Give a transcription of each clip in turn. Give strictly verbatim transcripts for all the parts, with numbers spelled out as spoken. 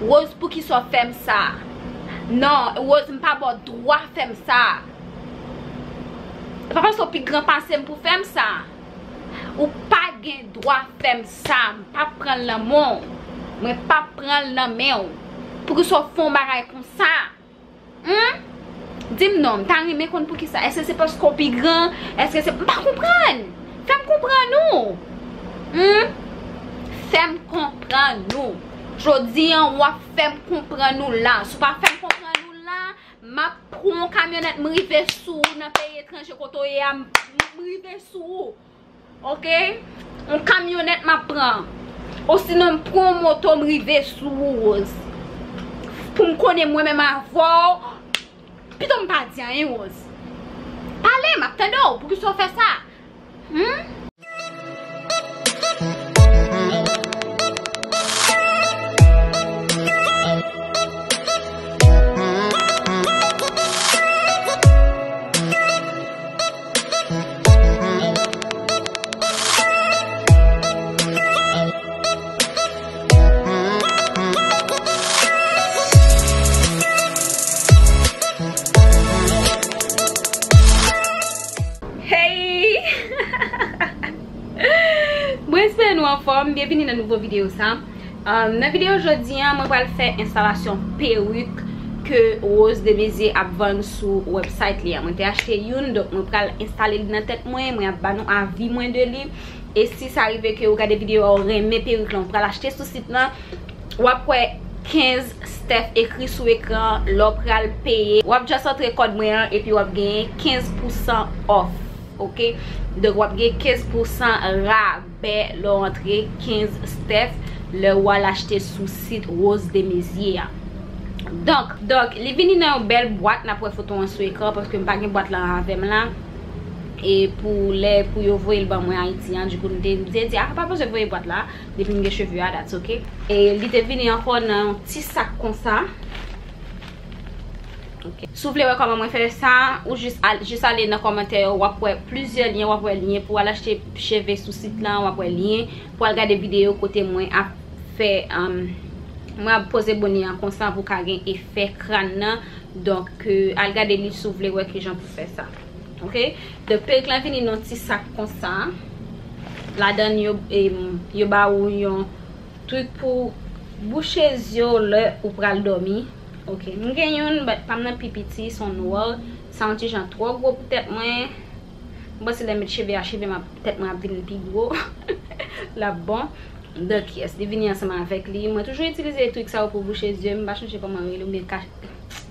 Rose, poukisa w fè m sa? Non, Rose, m pa ba w dwa fè m sa. E pa paske w pi gran pase m pou fè m sa. Ou pa gen dwa fè m sa. M p ap pran l nan men w. Mwen p ap pran l nan men w. Poukisa w fè yon bagay konsa? Hmm? Di m non, m ta renmen konn poukisa. Èske se paske w pi gran? Èske se, m pa konprann. Fè m konprann ou. Hmm? Fè m konprann ou. Jodi an, w ap fè m konprann ou la. Si w pa fè m konprann ou la, m ap pran yon kamyonèt, m rive sou ou nan peyi etranje kote w ye a, m, m rive sou ou. Oke? Yon kamyonèt m ap pran. Osinon m pran yon moto m rive sou ou, Rose. Pou m konnen mwen menm avè w. Pito m pa di anyen, Rose. Pale, m ap tande w. Poukisa w fè sa? Hmm? Hey! Mwen espere nou anfòm. Byenvini nan nouvo videyo sa. Um, nan videyo jodi an, mwen pral fè enstalasyon perik ke Rose Desmaizières ap vann sou website li an. Mwen te achte youn, donk mwen pral enstale li nan tèt mwen, mwen ap ba nou avi mwen de li. E si sa rive ke ou gade videyo a, ou renmen perik lan, ou pral achte sou sit lan, w ap wè kenz Steph ekri sou ekran lè w pral peye. W ap just antre kòd mwen an epi w ap genyen kenz pousan off. Oke? Donk, w ap gen kenz pousan rabè lè w antre kenz Steph lè w al achte sou sit Rose Desmaizières a. Donk, donk, li vini nan yon bèl bwat, n ap wè foto an sou ekran, paske m pa gen bwat lan avè m la. E pou lè, pou yo voye l ban mwen Ayiti an, dikou, m te, m te di, "Ah, pa bezwen voye bwat la, depi m gen cheve a, that's ok." E li te vini ankò nan yon ti sak konsa. Ok. Si w vle wè kòman mwen fè sa, ou jis al, jis ale nan kòmantè yo, w ap wè plizyè lyen, w ap wè lyen pou al achte cheve sou sit lan, w ap wè lyen pou al gade videyo kote mwen ap fè, um, mwen ap poze bone an konsa pou ka gen efè kràn nan. Donk, euh, al gade li si w vle wè kijan pou fè sa. Ok? Donk, perik lan vini nan ti sak konsa. Ladan yo, em, yo ba ou yon trik pou bouche zye w lè ou pral dòmi. Ok, m gen youn, but pa m nan pi piti, se yon nwa. Sa yon ti jan twò gwo pou tèt mwen. M panse lè m met cheve a, cheve m ap, tèt mwen ap vin pi gwo. L ap bon. Donk, yes, li vini ansanm avèk li. Mwen toujou itilize trik sa yo pou bouche zye m, m pa chonje kòman yo rele, oubyen ka-,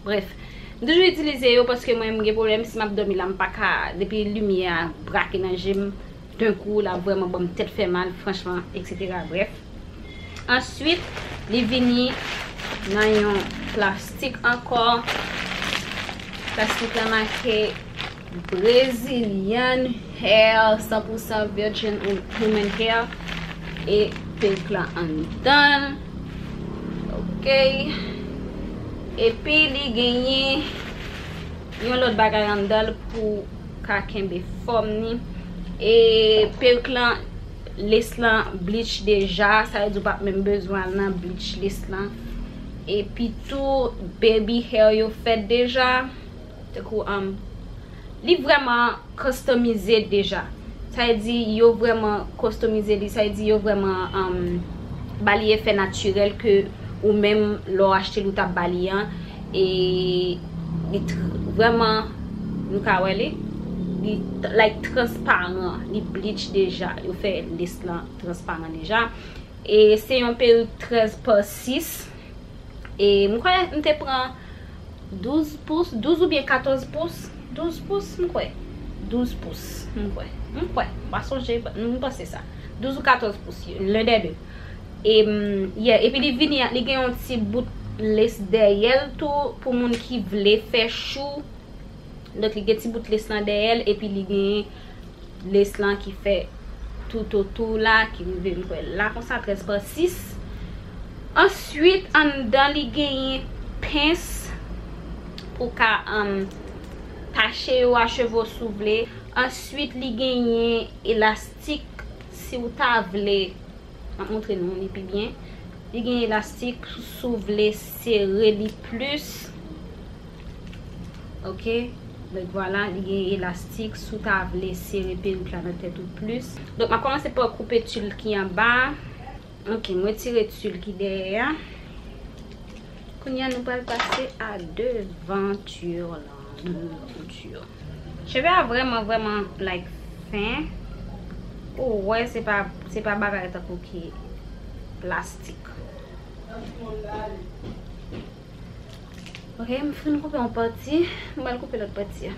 bref. M toujou itilize yo paske mwen, m gen pwoblèm si m ap dòmi la, m pa ka, depi limyè a brake nan je m, d'un coup, l ap vrèman ban m tèt fè mal, franchman, et cetera. Bref. Answit, li vini nan yon plastik ankò. Plastik la make Brazilian hair, san pou san virgin human hair. E perik la anndan l. Ok. Epi li genyen yon lòt bagay anndan l pou ka kenbe fòm ni. E perik lan, lace lan bleach deja, sa vle di w p ap menm bezwen al nan bleach lace lan. Epi tou, baby hair yo fèt deja. Tankou, um, li vrèman customize deja. Sa vle di yo vrèman customize li, sa vle di yo vrèman, um, ba li efè natirèl ke ou menm lè w achte l ou t ap ba li an. E li tr-, vrèman, nou ka wè li, li t-, like, transparan, li bleach deja. Yo fè lace lan transparan deja. E se yon perik trèz pa sis. E m kwè m te pran douz pous, douz oubyen katòz pous, douz pous, m kwè. Douz pous, m kwè. M kwè, m pa sonje, m panse sa. Douz ou katòz pous, l'un des deux. E, m, yeah, epi li vini, li gen yon ti bout lace dèyè l tou, pou moun ki vle fè chou. Donk, li gen ti bout lace lan dèyè l, epi li gen lace lan ki fè toutotou la, ki rive, m kwè, la konsa, trèz pa sis. Answit, anndan li genyen pens pou ka, um, tache yo a cheve w si w vle. Answit, li genyen elastik si w ta vle. M ap montre nou li pi byen. Li gen elastik, si w vle sere li plis. Ok. Donk vwala, li gen elastik si w ta vle sere perik la nan tèt ou plis. Donk m ap kòmanse pa koupe tulle ki anba a. Ok, m retire tulle ki dèyè a. Kounye a nou pral pase a devanture la. Devanture. Cheve a vrèman, vrèman, like, fen. Ou wè se pa, se pa bagay tankou ki plastik. Ok, m fin koupe yon pati, m pral koupe lòt pati a.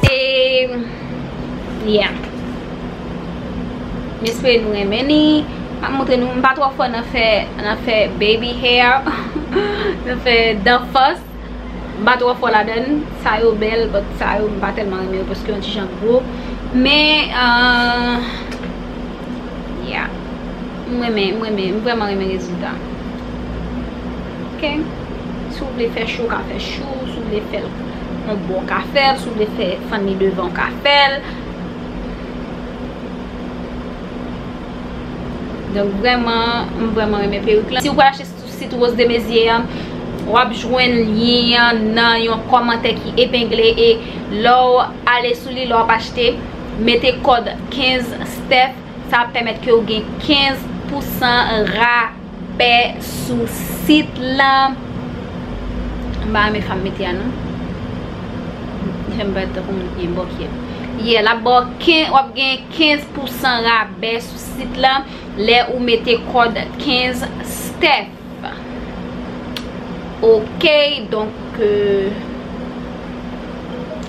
E, yeah. M espere nou renmen li. M ap montre nou, m pa twò fò nan fè, nan fè baby hair, nan fè dan fas. M pa twò fò ladan l. Sa yo bèl, but sa yo m pa tèlman renmen yo paske yon ti jan gwo. Men, euh, yeah. M renmen, m renmen, m vrèman renmen rezilta. Ok? Si w vle fè chou, w ka fè chou. Si w vle fè l yon bò, w ka fè l. Si w vle fè fann li devan, w ka fè l. Donk, vrèman, m vrèman renmen perik lan. Si w pral achte sou sit Rose de Mézières an, w ap jwenn lyen an nan yon kòmantè ki epengle, e lè w ale sou li, lè w ap achte, mete kòd kenz Steph, sa ap pèmèt ke w gen kenz pousan rabè sou sit lan. M pa renmen fanm mete a non. Li fè m parèt tankou moun ki gen bòkyè. Yeah, l ap ba w ken-, w ap gen kenz pousan rabè sou sit lan lè ou mete kòd kenz Steph. Ok, donk, euh,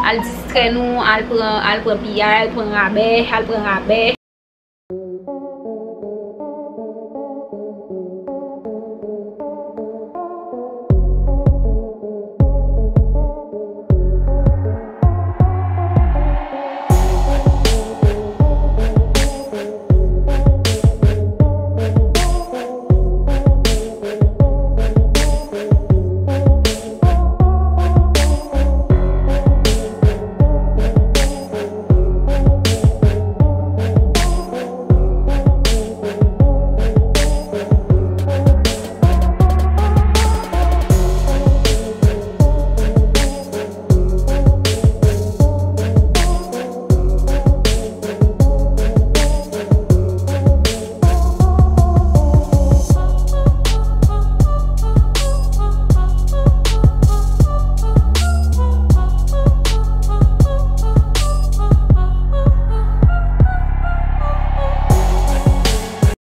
al distrè nou, al pran, al pran piyay, al pran rabè, al pran rabè.